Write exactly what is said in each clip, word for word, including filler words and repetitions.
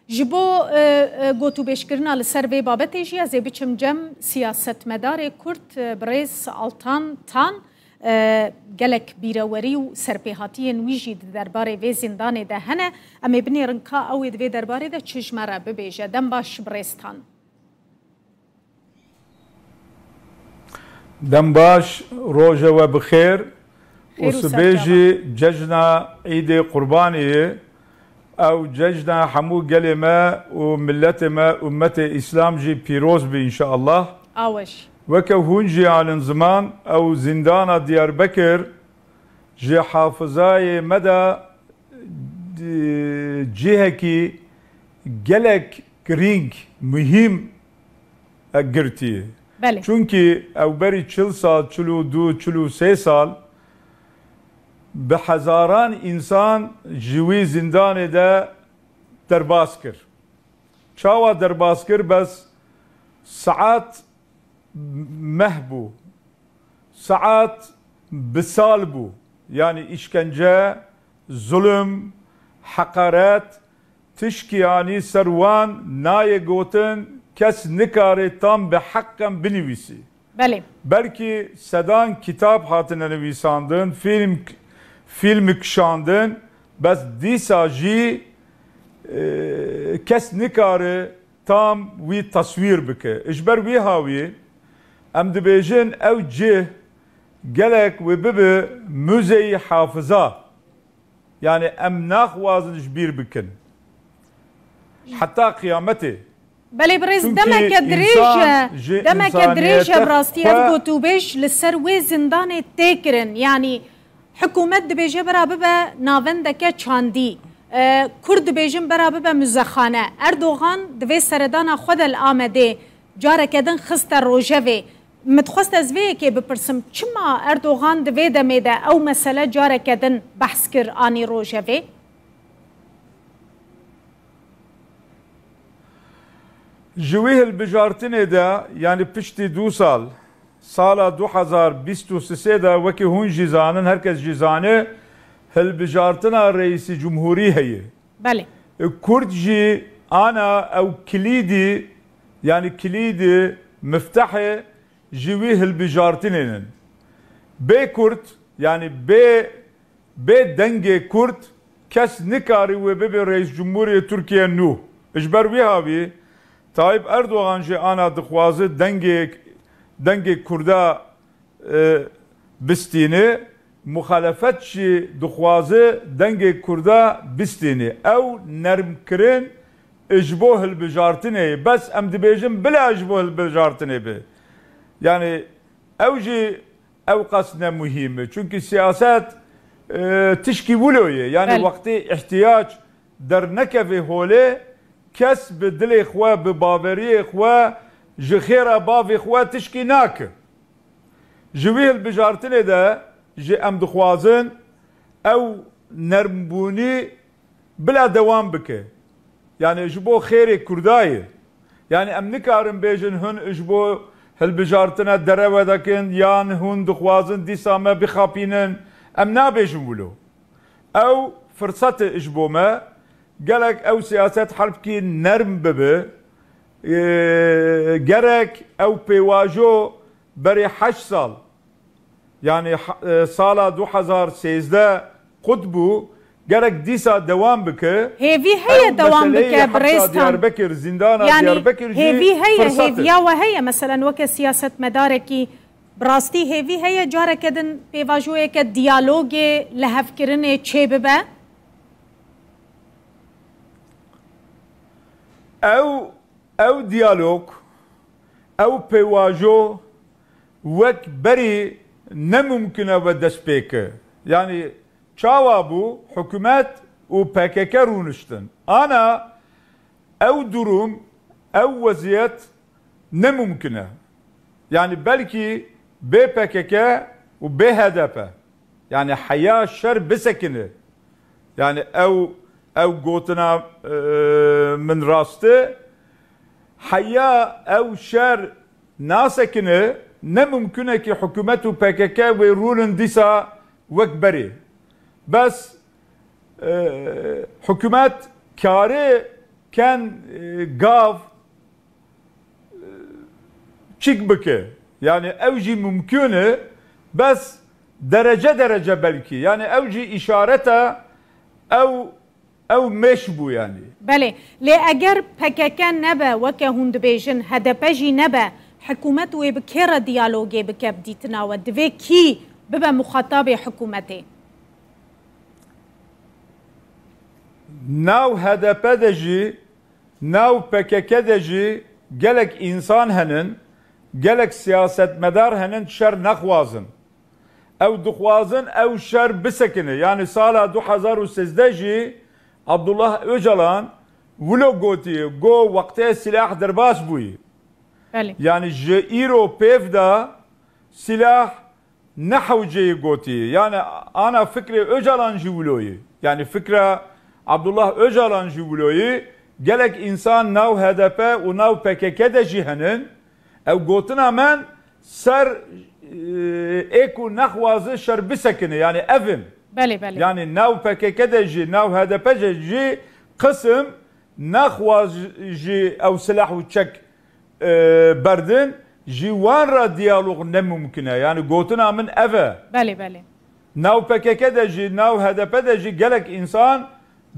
Ji bo, e, e, gotûbêjkirina li ser vê babetê jî ez ê biçim cem siyasetmedarê Kurd, e, birêz Altan Tan, e, gelek bîrewerî û serpêhatiyên wî jî di derbarê vê zîndanê de hene. Em ê binêrin ka ew ê di vê derbarê de çi ji me re bibêje. Dem baş birêz Tan. Dem baş, roje we bi xêr û Xêr û sibê serçava. jî cejna Îdê Qurbanê ye. Ew cejna hemû gelê me û miletê me, ummetê Îslam jî pîroz be înşeallah. Aweş. Weke hûn jî anin ziman, ew zîndana Diyarbekir ji hafizayê me de, e, cihekî gelek girîng, muhîm e girtî. Belê. Çunkî ew berî çil sal, çil û du, çil û sê sal bi hezaran însan ji wî zîndanê de derbas kir. Çawa derbas kir? Bes saet meh bû. Saet bi sal bû. Yanî îşkence, zulm, heqaret, tişkî anî ser wan nayê gotin, kes nikare tam bi heqen binivîsî. Belê. Belkî sedan kitab hatine nivîsandin, fîlm, fîlm kişandin, bes dîsa jî, e, kes nikare tam wî teswîr bike. Ji ber wî hawî em dibêjin ew cih gelek wê bibe muzeyî hafiza. Yani em naxwazin ji bîr bikin. Heta qiyametê. Belê birêz, Çunkî demeke dirêj insan e, ji demeke dirêj insaniyete e bi rastî ev xwe gotûbêj li ser wê zindanê tê kirin. Yanî hikûmet dibêje bira bibe navendeke çandî. E, Kurd dibêjin bira bibe muzexane. Erdogan di vê seredana xwe de li Amedê careke din xiste rojevê. Min dixwest ez vê yekê bipirsim, çima Erdogan di vê demê de ew mesele careke din behs kir, anî rojevê? Ji wî hilbijartinê de, yanî piştî du sal, sala du hezar bîst û sisê de, wekî hûn jî zanin, her kes jî zane, hilbijartina Reîsî Cumhurî heye. Belê. E, Kurd jî ana ew kilîdî, yanî kilîdî, miftehê ji wî hilbijartinê nin. Bê Kurd, yanî bê, bê dengê Kurd, kes nikarî wê bibe Reîs Cumhurê Tirkiye nû. Ji ber wî havî, Tayyip Erdogan jî ana dixwaze dengê, dengê Kurda, e, bistîne, muxalefet jî dixwaze dengê Kurda bistîne. Ew nermkirin ji bo hilbijartinê ye. Bes em dibêjin bila ji bo hilbijartinê be. Yani ew jî ew qas ne muhîm e. Çunkî siyaset, e, tişkî wilo ye. Yani Belê. wextê ihtiyac dernekeve holê, kes bi dilê xwe, bi baweriyê xwe, ji xêra bavê xwe tişkî nake. Ji wî hilbijartinê de jî em dixwazin ew nermbûnî bila dewam bike. Yani ji bo xêrê Kurda ye. Yani em nikarin bêjin hûn ji bo hilbijartina derewe dikin, yan hûn dixwazin dîsa me bixapînin. Em nabêjin wilo. Ew firsete ji bo me, gelek ew siyaset helbkî nerm bibe. Ee, gerek ew pêvajo berê heşt sal, yani ha-, e, sala du hezar sêzdeh qut bû, gerek dîsa dewam bike. Hêvî heye Ew dewam meseleyê bike, hepsa birêz Tan. Diyarbekir, zîndana Yani Diyarbekir jî hêvî heye, firsat e. hêviya we heye, meselen weke siyasetmedarekî bi rastî hêvî heye careke din pêvajoyeke diyalogê, lihevkirinê çêbibe? Ew, ew diyalog, ew pêvajo wek berî ne mumkin e we dest pê ke. Yani çawa bû hikûmet û P K K rûniştin. Ana ew durum, ew weziyet ne mumkin e. Yani belkî bê P K K û bê H D P. Yani heya şer bisekine. Yani ew, ew gotina, e, min rast e. Heya ew şer nasekine, ne mumkin e ki hikûmet û P K K wê rûnin dîsa wek berê. Bes, e, hikûmet kare, ken e, gav e, çik bike. Yani ew jî mumkun e, bes derece derece belkî. Yani ew jî îşareta ew ew mêş bû yani. Belê, lê eger P K K nebe, weke hûn dibêjin, H D P jî nebe, hikûmet wê bi kê re diyalogê bike bi dîtina we? Divê kî bibe muxatabê hikûmetê? Nav H D P de jî, nav P K K de jî gelek însan henin, gelek siyasetmedar henin şer nexwazin. Ew dixwazin ew şer bisekine. Yani sala du hezar û sêzdeh jî Abdullah Ocalan wilo gotiye, go wextê silah derbas bûyî. Belê. Yani ji îro pêv de silah ne hewceyê gotiye. Yani ana fikrê Ocalan jî wilo ye. Yani fikra Abdullah Ocalan jî wilo ye. Gelek însan nav H D P û nav P K K de jî henin. Ew gotina men ser, e, ê ku nexwaze şer bisekine, yani ev in. Belê, belê. Yani nav P K K de jî, nav H D P de jî qisim nexwaz jî ew silah û çek, e, berdin, ji wan re diyalog ne mumkin e. Yani gotina min ev e. Belê, belê. Nav P K K de jî, nav H D P de jî gelek însan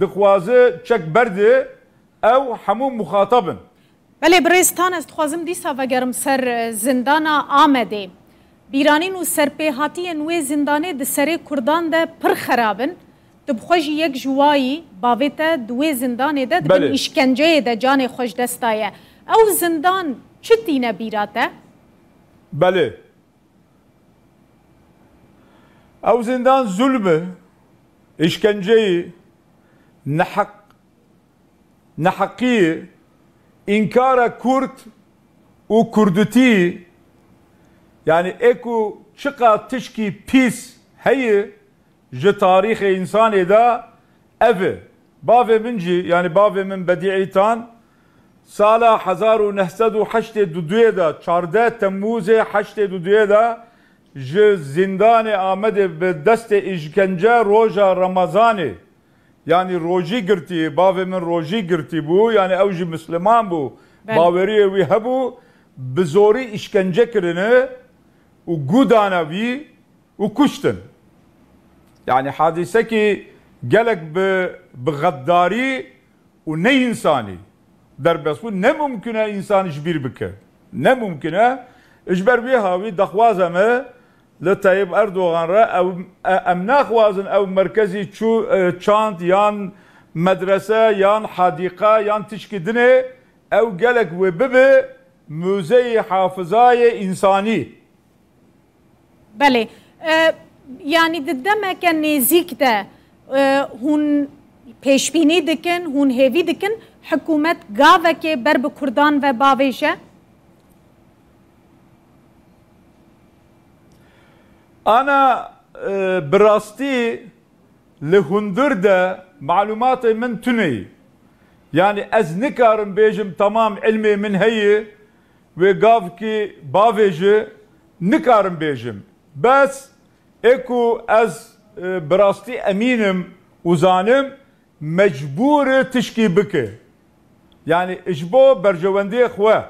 dixwaze çek berde, ew hemû muxatab in. Belê birêz Tan, ez dixwazim dîsa vegerim ser, e, zindana Amedê. Bîranîn û serpêhatiyên wê zindanê di serê Kurdan de pir xerab in. Tu bi xwe jî yek ji wayî, bavê te di wê zindanê de di bin Belê. îşkenceyê de canê xwe ji dest daye. Ew zindan çi tîne bîra te? Belê. Ew zindan zulm e, îşkenceyî, neheq, neheqî, înkara kurd û kurditî, yani ê ku çiqa tişkî pîs heye ji tarîxê însanê de ev e. Bavê min jî, yani bavê min Bedîî Tan, sala hezar û neh sed û heştê û duyê de, çardeh Temmûzê heştê û duyê de ji zîndanê Amedê bi destê îşkence roja Remezanê, yani rojî girtî, bavê min rojî girtî bû, yani ew jî misliman bû, Belê. baweriyê wî hebû, bi zorî îşkence kirine û gû dane wî û kuştin. Yani hadisekî gelek bi, bi xeddarî û ne însanî derbas bû. Ne mumkin e însan ji bîr bike. Ne mumkin e. Ji ber wî hawî dixwaze me li Tayyip Erdogan re ew, e, em naxwazin ew merkezî çû, e, çand yan medrese yan hadîqa yan tişkî dinê, ew gelek wê bibe muzeyê hafizayê însanî. Belê. E, yanî di demeke nêzîk de, e, hûn pêşbînî dikin, hûn hêvî dikin, hikûmet gavekê ber bi Kurdan ve bavêje? Ana, e, bi rastî li hundir de malûmatê min tune ye. Yani ez nikarim bêjim temam ilmê min heye, wê gavkî bavêje, nikarim bêjim. Bes ê ku ez, e, bi rastî emîn im û zanim, mecbûr e tişkî bike. Yani ji bo berjewendiyê xwe.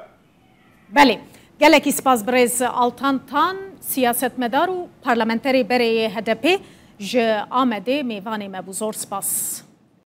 Belê. Gelekî spas birêz Altan Tan, siyasetmedar û parlamenterê berê yê H D P ji Amedê mêvanê me bû. Zor spas.